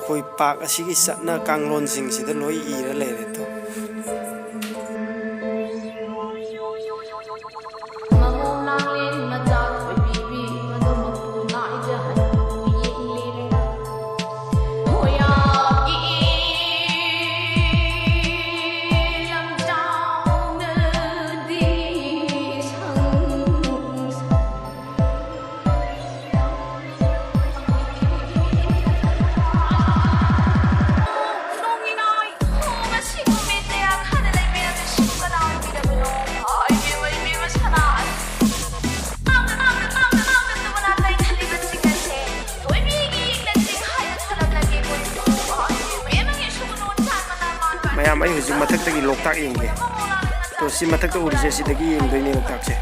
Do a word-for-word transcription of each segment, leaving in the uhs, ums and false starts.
ꯑꯩꯈꯣꯏ ꯄꯥꯛ ꯑꯁꯤꯒꯤ ꯆꯠꯅ ꯀꯥꯡꯂꯣꯟꯁꯤꯡꯁꯤꯗ ꯂꯣꯏ ꯏꯔ ꯂꯩꯔꯦ꯫ ꯑꯗꯣ ꯃꯌꯥꯝ, ꯑꯩ ꯍꯧꯖꯤꯛ ꯃꯊꯛꯇꯒꯤ ꯂꯣꯛꯇꯥꯛ ꯌꯦꯡꯒꯦ꯫ ꯇꯣ, ꯁꯤ ꯃꯊꯛꯇ ꯎꯔꯤꯁꯦ, ꯁꯤꯗꯒꯤ ꯌꯦꯡꯗꯣꯏꯅꯦ ꯂꯣꯛꯇꯥꯛꯁꯦ꯫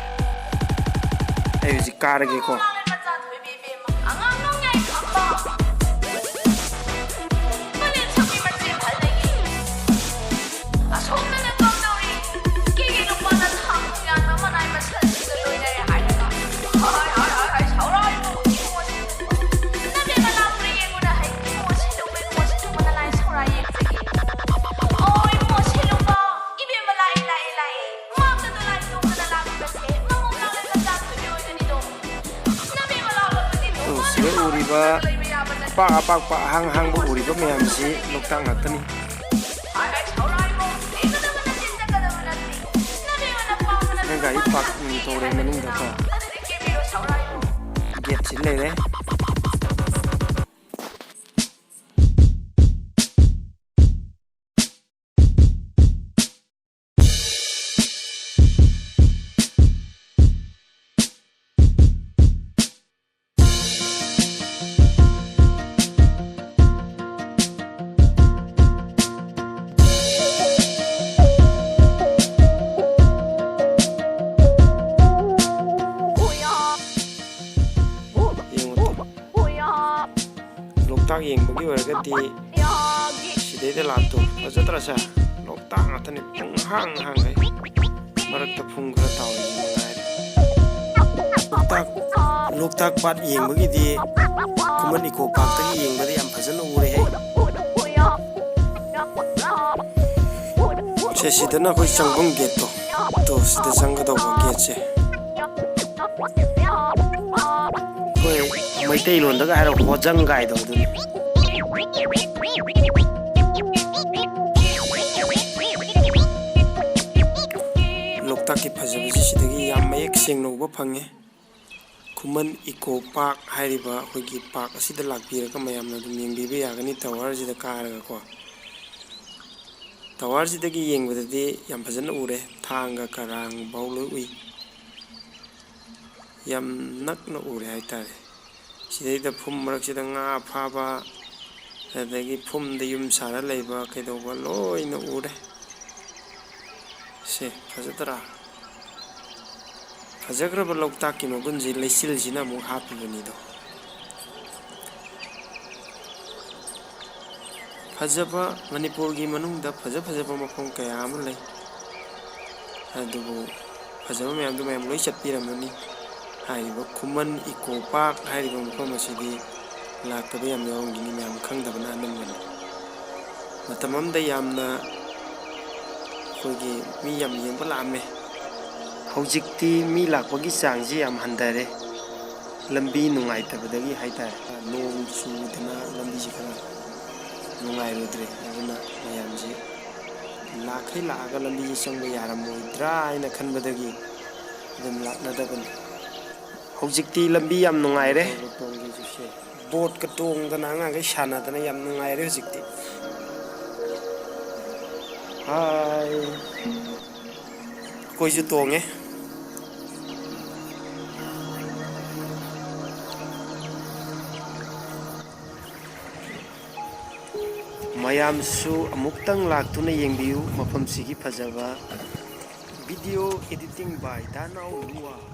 ꯑꯩ ꯍꯧꯖꯤꯛ ꯀꯥꯔꯒꯦꯀꯣ꯫ ꯁꯤꯗ ꯎꯔꯤꯕ ꯑꯄꯥꯛ ꯑꯄꯥꯛꯄ, ꯑꯍꯥꯡ ꯑꯍꯥꯡꯕ ꯎꯔꯤꯕ ꯃꯌꯥꯝꯁꯤ ꯂꯣꯛꯇꯥꯛ ꯉꯥꯛꯇꯅꯤ꯫ ꯅꯪ ꯒꯥꯔꯤ ꯄꯥꯔꯛ ꯇꯧꯔꯦ ꯃꯅꯨꯡꯗꯀꯣ꯫ ꯒꯦꯠꯁꯤ ꯂꯩꯔꯦ꯫ ꯌꯦꯡꯉꯨ ꯇꯨ꯫ ꯂꯣꯛꯇꯥꯛ ꯌꯦꯡꯕꯒꯤ ꯑꯣꯏꯔꯒꯗꯤ ꯁꯤꯗꯩꯗ ꯂꯥꯛꯇꯣ ꯐꯖꯗ꯭ꯔꯥ ꯁꯦ? ꯂꯣꯛꯇꯥꯛ ꯉꯥꯛꯇꯅꯤ, ꯄꯨꯡ ꯍꯥꯡ ꯍꯥꯡꯈꯩ꯫ ꯃꯔꯛꯇ ꯐꯨꯝ ꯈꯔ ꯇꯥꯎꯔꯤ ꯃꯉꯥꯏꯔꯦ꯫ ꯂꯣꯛꯇꯥꯛ ꯂꯣꯛꯇꯥꯛ ꯄꯥꯠ ꯌꯦꯡꯕꯒꯤꯗꯤ ꯈꯨꯃꯟ ꯏꯀꯣ ꯄꯥꯔꯛꯇꯒꯤ ꯌꯦꯡꯕꯗ ꯌꯥꯝ ꯐꯖꯅ ꯎꯔꯦꯍꯦ꯫ ꯁꯦ, ꯁꯤꯗꯅ ꯑꯩꯈꯣꯏ ꯆꯪꯐꯝ ꯒꯦꯠꯇꯣ, ꯇꯣ, ꯁꯤꯗ ꯆꯪꯒꯗꯧꯕ ꯒꯦꯠꯁꯦ꯫ ꯑꯩꯈꯣꯏ ꯃꯩꯇꯩꯂꯣꯟꯗꯒ ꯍꯥꯏꯔ ꯍꯣꯖꯪ ꯀꯥꯏꯗꯣ ꯑꯗꯨꯅꯤ꯫ ꯂꯣꯛꯇꯥꯛꯀꯤ ꯐꯖꯕꯁꯤ ꯁꯤꯗꯒꯤ ꯌꯥꯝ ꯃꯌꯦꯛ ꯁꯦꯡꯅ ꯎꯕ ꯐꯪꯉꯦ꯫ ꯈꯨꯃꯟ ꯏꯀꯣ ꯄꯥꯔꯛ ꯍꯥꯏꯔꯤꯕ ꯑꯩꯈꯣꯏꯒꯤ ꯄꯥꯔꯛ ꯑꯁꯤꯗ ꯂꯥꯛꯄꯤꯔꯒ ꯃꯌꯥꯝꯅ ꯑꯗꯨꯝ ꯌꯦꯡꯕꯤꯕ ꯌꯥꯒꯅꯤ, ꯇꯋꯥꯔꯁꯤꯗ ꯀꯥꯔꯒꯀꯣ꯫ ꯇꯋꯥꯔꯁꯤꯗꯒꯤ ꯌꯦꯡꯕꯗꯗꯤ ꯌꯥꯝ ꯐꯖꯅ ꯎꯔꯦ, ꯊꯥꯡꯒ ꯀꯔꯥꯡ ꯐꯥꯎ ꯂꯣꯏ ꯎꯏ, ꯌꯥꯝ ꯅꯛꯅ ꯎꯔꯦ ꯍꯥꯏꯇꯥꯔꯦ꯫ ꯁꯤꯗꯩꯗ ꯐꯨꯝ ꯃꯔꯛꯁꯤꯗ ꯉꯥ ꯐꯥꯕ, ꯑꯗꯒꯤ ꯐꯨꯝꯗ ꯌꯨꯝ ꯁꯥꯔ ꯂꯩꯕ ꯀꯩꯗꯧꯕ ꯂꯣꯏꯅ ꯎꯔꯦ꯫ ꯁꯦ, ꯐꯖꯗ꯭ꯔꯥ? ꯐꯖꯈ꯭ꯔꯕ ꯂꯣꯛꯇꯥꯛꯀꯤ ꯃꯒꯨꯟꯁꯤ ꯂꯩꯆꯤꯜꯁꯤꯅ ꯑꯃꯨꯛ ꯍꯥꯞꯄꯤꯕꯅꯤꯗꯣ꯫ ꯐꯖꯕ, ꯃꯅꯤꯄꯨꯔꯒꯤ ꯃꯅꯨꯡꯗ ꯐꯖ ꯐꯖꯕ ꯃꯐꯝ ꯀꯌꯥ ꯑꯃ ꯂꯩ꯫ ꯑꯗꯨꯕꯨ ꯐꯖꯕ ꯃꯌꯥꯝꯗꯨ ꯃꯌꯥꯝ ꯂꯣꯏ ꯆꯠꯄꯤꯔꯝꯃꯅꯤ꯫ ꯍꯥꯏꯔꯤꯕ ꯈꯨꯃꯟ ꯏꯀꯣ ꯄꯥꯔꯛ ꯍꯥꯏꯔꯤꯕ ꯃꯐꯝ ꯑꯁꯤꯗꯤ ꯂꯥꯛꯇꯕ ꯌꯥꯝ ꯌꯥꯎꯔꯝꯒꯅꯤ, ꯃꯌꯥꯝ ꯈꯪꯗꯕꯅ ꯑꯅꯝꯕꯅꯤ꯫ ꯃꯇꯝ ꯑꯃꯗ ꯌꯥꯝꯅ ꯑꯩꯈꯣꯏꯒꯤ ꯃꯤ ꯌꯥꯝ ꯌꯦꯡꯕ ꯂꯥꯛꯑꯝꯃꯦ꯫ ꯍꯧꯖꯤꯛꯇꯤ ꯃꯤ ꯂꯥꯛꯄꯒꯤ ꯆꯥꯡꯁꯤ ꯌꯥꯝ ꯍꯟꯊꯔꯦ, ꯂꯝꯕꯤ ꯅꯨꯡꯉꯥꯏꯇꯕꯗꯒꯤ ꯍꯥꯏꯇꯥꯔꯦ꯫ ꯅꯣꯡ ꯆꯨꯗꯅ ꯂꯝꯕꯤꯁꯤ ꯈꯔ ꯅꯨꯡꯉꯥꯏꯔꯨꯗ꯭ꯔꯦ, ꯑꯗꯨꯅ ꯃꯌꯥꯝꯁꯤ ꯂꯥꯛꯈꯩ ꯂꯥꯛꯑꯒ ꯂꯝꯕꯤꯁꯤ ꯆꯪꯕ ꯌꯥꯔꯝꯃꯣꯏꯗ꯭ꯔꯥ ꯍꯥꯏꯅ ꯈꯟꯕꯗꯒꯤ ꯑꯗꯨꯝ ꯂꯥꯛꯅꯗꯕꯅꯤ꯫ ꯍꯧꯖꯤꯛꯇꯤ ꯂꯝꯕꯤ ꯌꯥꯝ ꯅꯨꯡꯉꯥꯏꯔꯦ꯫ ꯕꯣꯠꯀ ꯇꯣꯡꯗꯅ ꯑꯉꯥꯡꯈꯩ ꯁꯥꯟꯅꯗꯅ ꯌꯥꯝ ꯅꯨꯡꯉꯥꯏꯔꯦ ꯍꯧꯖꯤꯛꯇꯤ꯫ ꯍꯥꯏ꯫ ꯑꯩꯈꯣꯏꯁꯨ ꯇꯣꯡꯉꯦ꯫ ꯃꯌꯥꯝꯁꯨ ꯑꯃꯨꯛꯇꯪ ꯂꯥꯛꯇꯨꯅ ꯌꯦꯡꯕꯤꯌꯨ ꯃꯐꯝꯁꯤꯒꯤ ꯐꯖꯕ꯫ Video editing by the now ꯂꯨꯋꯥ꯫